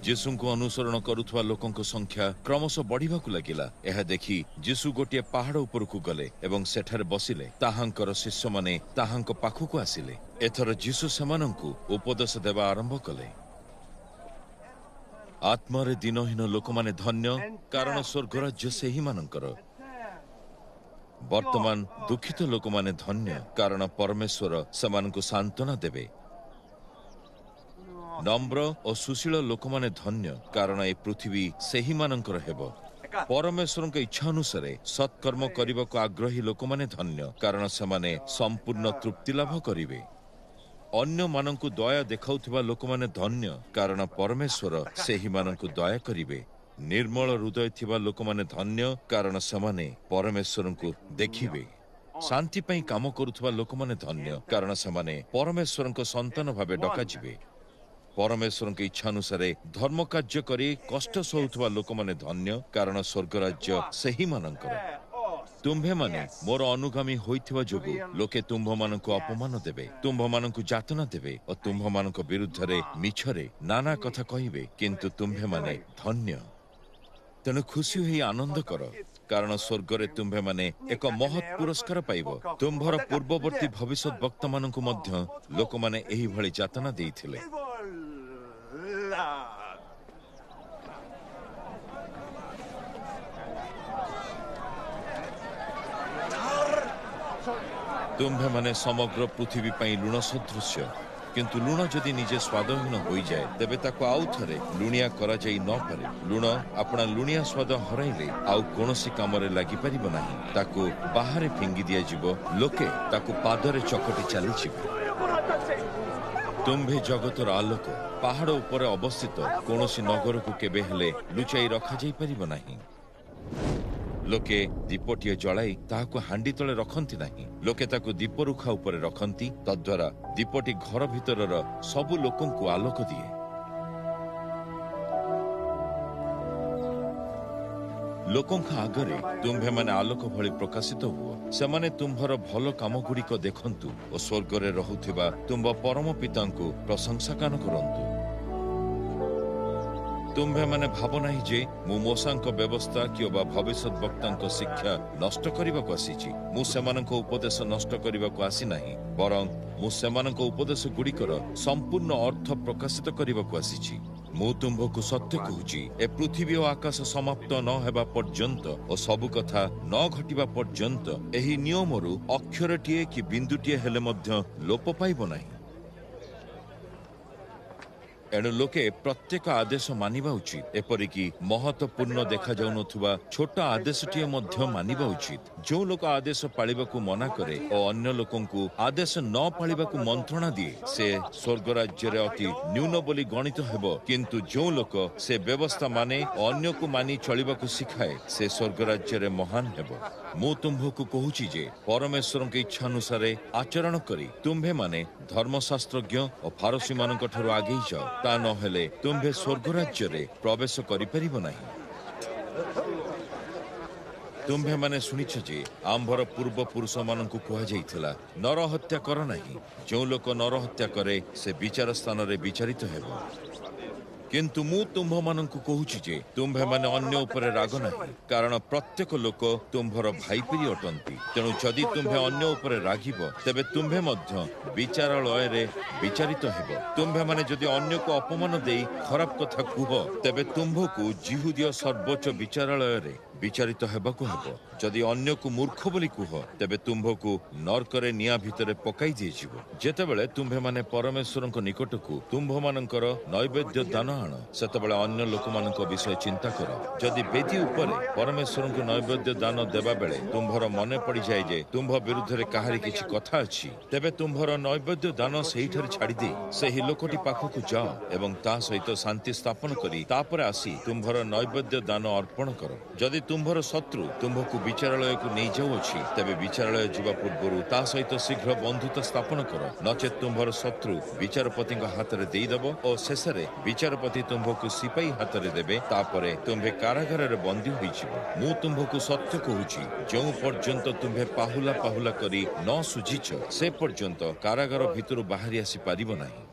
ଯୀଶୁଙ୍କୁ ଅନୁସରଣ କରୁଥିବା ଲୋକଙ୍କ ସଂଖ୍ୟା କ୍ରମଶଃ ବଢ଼ିବାକୁ ଲାଗିଲା। ଏହା ଦେଖି ଯୀଶୁ ଗୋଟିଏ ପାହାଡ଼ ଉପରକୁ ଗଲେ ଏବଂ ସେଠାରେ ବସିଲେ। ତାହାଙ୍କର ଶିଷ୍ୟମାନେ ତାହାଙ୍କ ପାଖକୁ ଆସିଲେ। ଏଥର ଯୀଶୁ ସେମାନଙ୍କୁ ଉପଦେଶ ଦେବା ଆରମ୍ଭ କଲେ। ଆତ୍ମାରେ ଦିନହୀନ ଲୋକମାନେ ଧନ୍ୟ, କାରଣ ସ୍ୱର୍ଗରାଜ୍ୟ ସେହିମାନଙ୍କର। ବର୍ତ୍ତମାନ ଦୁଃଖିତ ଲୋକମାନେ ଧନ୍ୟ, କାରଣ ପରମେଶ୍ୱର ସେମାନଙ୍କୁ ସାନ୍ତ୍ୱନା ଦେବେ। ନମ୍ର ଓ ସୁଶୀଳ ଲୋକମାନେ ଧନ୍ୟ, କାରଣ ଏ ପୃଥିବୀ ସେହିମାନଙ୍କର ହେବ। ପରମେଶ୍ୱରଙ୍କ ଇଚ୍ଛା ଅନୁସାରେ ସତ୍କର୍ମ କରିବାକୁ ଆଗ୍ରହୀ ଲୋକମାନେ ଧନ୍ୟ, କାରଣ ସେମାନେ ସମ୍ପୂର୍ଣ୍ଣ ତୃପ୍ତି ଲାଭ କରିବେ। ଅନ୍ୟମାନଙ୍କୁ ଦୟା ଦେଖାଉଥିବା ଲୋକମାନେ ଧନ୍ୟ, କାରଣ ପରମେଶ୍ୱର ସେହିମାନଙ୍କୁ ଦୟା କରିବେ। ନିର୍ମଳ ହୃଦୟ ଥିବା ଲୋକମାନେ ଧନ୍ୟ, କାରଣ ସେମାନେ ପରମେଶ୍ୱରଙ୍କୁ ଦେଖିବେ। ଶାନ୍ତି ପାଇଁ କାମ କରୁଥିବା ଲୋକମାନେ ଧନ୍ୟ, କାରଣ ସେମାନେ ପରମେଶ୍ୱରଙ୍କ ସନ୍ତାନ ଭାବେ ଡକାଯିବେ। ପରମେଶ୍ୱରଙ୍କ ଇଚ୍ଛାନୁସାରେ ଧର୍ମ କାର୍ଯ୍ୟ କରି କଷ୍ଟ ସହୁଥିବା ଲୋକମାନେ ଧନ୍ୟ, କାରଣ ସ୍ୱର୍ଗରାଜ୍ୟ ସେହିମାନଙ୍କର। ତୁମ୍ଭେମାନେ ମୋର ଅନୁଗାମୀ ହୋଇଥିବା ଯୋଗୁଁ ଲୋକେ ତୁମ୍ଭମାନଙ୍କୁ ଅପମାନ ଦେବେ, ତୁମ୍ଭମାନଙ୍କୁ ଯାତନା ଦେବେ ଓ ତୁମ୍ଭମାନଙ୍କ ବିରୁଦ୍ଧରେ ମିଛରେ ନାନା କଥା କହିବେ, କିନ୍ତୁ ତୁମ୍ଭେମାନେ ଧନ୍ୟ। ତେଣୁ ଖୁସି ହୋଇ ଆନନ୍ଦ କର, କାରଣ ସ୍ୱର୍ଗରେ ତୁମ୍ଭେମାନେ ଏକ ମହତ୍ ପୁରସ୍କାର ପାଇବ। ତୁମ୍ଭର ପୂର୍ବବର୍ତ୍ତୀ ଭବିଷ୍ୟତ ବକ୍ତାମାନଙ୍କୁ ମଧ୍ୟ ଲୋକମାନେ ଏହିଭଳି ଯାତନା ଦେଇଥିଲେ। ତୁମ୍ଭେମାନେ ସମଗ୍ର ପୃଥିବୀ ପାଇଁ ଲୁଣ ସଦୃଶ୍ୟ, କିନ୍ତୁ ଲୁଣ ଯଦି ନିଜେ ସ୍ୱାଦହୀନ ହୋଇଯାଏ, ତେବେ ତାକୁ ଆଉ ଥରେ ଲୁଣିଆ କରାଯାଇ ନପାରେ। ଲୁଣ ଆପଣା ଲୁଣିଆ ସ୍ୱାଦ ହରାଇଲେ ଆଉ କୌଣସି କାମରେ ଲାଗିପାରିବ ନାହିଁ। ତାକୁ ବାହାରେ ଫିଙ୍ଗି ଦିଆଯିବ, ଲୋକେ ତାକୁ ପାଦରେ ଚକଟି ଚାଲିଯିବେ। ତୁମ୍ଭେ ଜଗତର ଆଲୋକ। ପାହାଡ଼ ଉପରେ ଅବସ୍ଥିତ କୌଣସି ନଗରକୁ କେବେ ହେଲେ ଲୁଚାଇ ରଖାଯାଇପାରିବ ନାହିଁ। ଲୋକେ ଦୀପଟିଏ ଜଳାଇ ତାହାକୁ ହାଣ୍ଡି ତଳେ ରଖନ୍ତି ନାହିଁ। ଲୋକେ ତାକୁ ଦୀପରୁଖା ଉପରେ ରଖନ୍ତି, ତଦ୍ୱାରା ଦୀପଟି ଘର ଭିତରର ସବୁ ଲୋକଙ୍କୁ ଆଲୋକ ଦିଏ। ଲୋକଙ୍କ ଆଗରେ ତୁମ୍ଭେମାନେ ଆଲୋକ ଭଳି ପ୍ରକାଶିତ ହୁଅ। ସେମାନେ ତୁମ୍ଭର ଭଲ କାମଗୁଡ଼ିକ ଦେଖନ୍ତୁ ଓ ସ୍ୱର୍ଗରେ ରହୁଥିବା ତୁମ୍ଭ ପରମ ପିତାଙ୍କୁ ପ୍ରଶଂସା ଗାନ କରନ୍ତୁ। ତୁମ୍ଭେମାନେ ଭାବ ନାହିଁ ଯେ ମୁଁ ମୋଶାଙ୍କ ବ୍ୟବସ୍ଥା କିମ୍ବା ଭବିଷ୍ୟତ ବକ୍ତାଙ୍କ ଶିକ୍ଷା ନଷ୍ଟ କରିବାକୁ ଆସିଛି। ମୁଁ ସେମାନଙ୍କ ଉପଦେଶ ନଷ୍ଟ କରିବାକୁ ଆସିନାହିଁ, ବରଂ ମୁଁ ସେମାନଙ୍କ ଉପଦେଶ ଗୁଡ଼ିକର ସମ୍ପୂର୍ଣ୍ଣ ଅର୍ଥ ପ୍ରକାଶିତ କରିବାକୁ ଆସିଛି। ମୁଁ ତୁମ୍ଭକୁ ସତ୍ୟ କହୁଛି, ଏ ପୃଥିବୀ ଓ ଆକାଶ ସମାପ୍ତ ନ ହେବା ପର୍ଯ୍ୟନ୍ତ ଓ ସବୁ କଥା ନ ଘଟିବା ପର୍ଯ୍ୟନ୍ତ ଏହି ନିୟମରୁ ଅକ୍ଷରଟିଏ କି ବିନ୍ଦୁଟିଏ ହେଲେ ମଧ୍ୟ ଲୋପ ପାଇବ ନାହିଁ। ଏଣୁ ଲୋକେ ପ୍ରତ୍ୟେକ ଆଦେଶ ମାନିବା ଉଚିତ, ଏପରିକି ମହତ୍ୱପୂର୍ଣ୍ଣ ଦେଖାଯାଉନଥିବା ଛୋଟ ଆଦେଶଟିଏ ମଧ୍ୟ ମାନିବା ଉଚିତ। ଯେଉଁ ଲୋକ ଆଦେଶ ପାଳିବାକୁ ମନା କରେ ଓ ଅନ୍ୟ ଲୋକଙ୍କୁ ଆଦେଶ ନ ପାଳିବାକୁ ମନ୍ତ୍ରଣା ଦିଏ, ସେ ସ୍ୱର୍ଗ ରାଜ୍ୟରେ ଅତି ନ୍ୟୁନ ବୋଲି ଗଣିତ ହେବ। କିନ୍ତୁ ଯେଉଁ ଲୋକ ସେ ବ୍ୟବସ୍ଥା ମାନେ ଓ ଅନ୍ୟକୁ ମାନି ଚଳିବାକୁ ଶିଖାଏ, ସେ ସ୍ୱର୍ଗ ରାଜ୍ୟରେ ମହାନ ହେବ। ମୁଁ ତୁମ୍ଭକୁ କହୁଛି ଯେ ପରମେଶ୍ୱରଙ୍କ ଇଚ୍ଛାନୁସାରେ ଆଚରଣ କରି ତୁମ୍ଭେମାନେ ଧର୍ମଶାସ୍ତ୍ରଜ୍ଞ ଓ ଫାରସୀମାନଙ୍କ ଠାରୁ ଆଗେଇ ଯାଅ, ତା ନହେଲେ ତୁମ୍ଭେ ସ୍ୱର୍ଗ ରାଜ୍ୟରେ ପ୍ରବେଶ କରିପାରିବ ନାହିଁ। ତୁମ୍ଭେମାନେ ଶୁଣିଛ ଯେ ଆମ୍ଭର ପୂର୍ବପୁରୁଷମାନଙ୍କୁ କୁହାଯାଇଥିଲା, ନରହତ୍ୟା କର ନାହିଁ। ଯେଉଁ ଲୋକ ନରହତ୍ୟା କରେ ସେ ବିଚାର ସ୍ଥାନରେ ବିଚାରିତ ହେବ। କିନ୍ତୁ ମୁଁ ତୁମ୍ଭମାନଙ୍କୁ କହୁଛି ଯେ ତୁମ୍ଭେମାନେ ଅନ୍ୟ ଉପରେ ରାଗ ନାହିଁ, କାରଣ ପ୍ରତ୍ୟେକ ଲୋକ ତୁମ୍ଭର ଭାଇପିରି ଅଟନ୍ତି। ତେଣୁ ଯଦି ତୁମ୍ଭେ ଅନ୍ୟ ଉପରେ ରାଗିବ, ତେବେ ତୁମ୍ଭେ ମଧ୍ୟ ବିଚାରାଳୟରେ ବିଚାରିତ ହେବ। ତୁମ୍ଭେମାନେ ଯଦି ଅନ୍ୟକୁ ଅପମାନ ଦେଇ ଖରାପ କଥା କୁହ, ତେବେ ତୁମ୍ଭକୁ ଯିହୁଦୀୟ ସର୍ବୋଚ୍ଚ ବିଚାରାଳୟରେ ବିଚାରିତ ହେବାକୁ ହେବ। ଯଦି ଅନ୍ୟକୁ ମୂର୍ଖ ବୋଲି କୁହ, ତେବେ ତୁମ୍ଭକୁ ନର୍କରେ ନିଆଁ ଭିତରେ ପକାଇ ଦିଆଯିବ। ଯେତେବେଳେ ତୁମ୍ଭେମାନେ ପରମେଶ୍ୱରଙ୍କ ନିକଟକୁ ତୁମ୍ଭମାନଙ୍କର ନୈବେଦ୍ୟ ଦାନ ଆଣ, ସେତେବେଳେ ଅନ୍ୟ ଲୋକମାନଙ୍କ ବିଷୟ ଚିନ୍ତା କର। ଯଦି ବେଦୀ ଉପରେ ପରମେଶ୍ୱରଙ୍କୁ ନୈବେଦ୍ୟ ଦାନ ଦେବା ବେଳେ ତୁମ୍ଭର ମନେ ପଡ଼ିଯାଏ ଯେ ତୁମ୍ଭ ବିରୁଦ୍ଧରେ କାହାରି କିଛି କଥା ଅଛି, ତେବେ ତୁମ୍ଭର ନୈବେଦ୍ୟ ଦାନ ସେହିଠାରେ ଛାଡ଼ିଦେଇ ସେହି ଲୋକଟି ପାଖକୁ ଯାଅ ଏବଂ ତା ସହିତ ଶାନ୍ତି ସ୍ଥାପନ କରି ତାପରେ ଆସି ତୁମ୍ଭର ନୈବେଦ୍ୟ ଦାନ ଅର୍ପଣ କର। ଯଦି ତୁମ୍ଭର ଶତ୍ରୁ ତୁମ୍ଭକୁ ବିଚାରାଳୟକୁ ନେଇଯାଉଅଛି, ତେବେ ବିଚାରାଳୟ ଯିବା ପୂର୍ବରୁ ତା ସହିତ ଶୀଘ୍ର ବନ୍ଧୁତା ସ୍ଥାପନ କର, ନଚେତ୍ ତୁମ୍ଭର ଶତ୍ରୁ ବିଚାରପତିଙ୍କ ହାତରେ ଦେଇଦେବ ଓ ଶେଷରେ ବିଚାରପତି ତୁମ୍ଭକୁ ସିପାହୀ ହାତରେ ଦେବେ, ତାପରେ ତୁମ୍ଭେ କାରାଗାରରେ ବନ୍ଦୀ ହୋଇଯିବ। ମୁଁ ତୁମ୍ଭକୁ ସତ୍ୟ କହୁଛି, ଯେଉଁ ପର୍ଯ୍ୟନ୍ତ ତୁମ୍ଭେ ପାହୁଲା ପାହୁଲା କରି ନ ସୁଝିଛ, ସେ ପର୍ଯ୍ୟନ୍ତ କାରାଗାର ଭିତରୁ ବାହାରି ଆସିପାରିବ ନାହିଁ।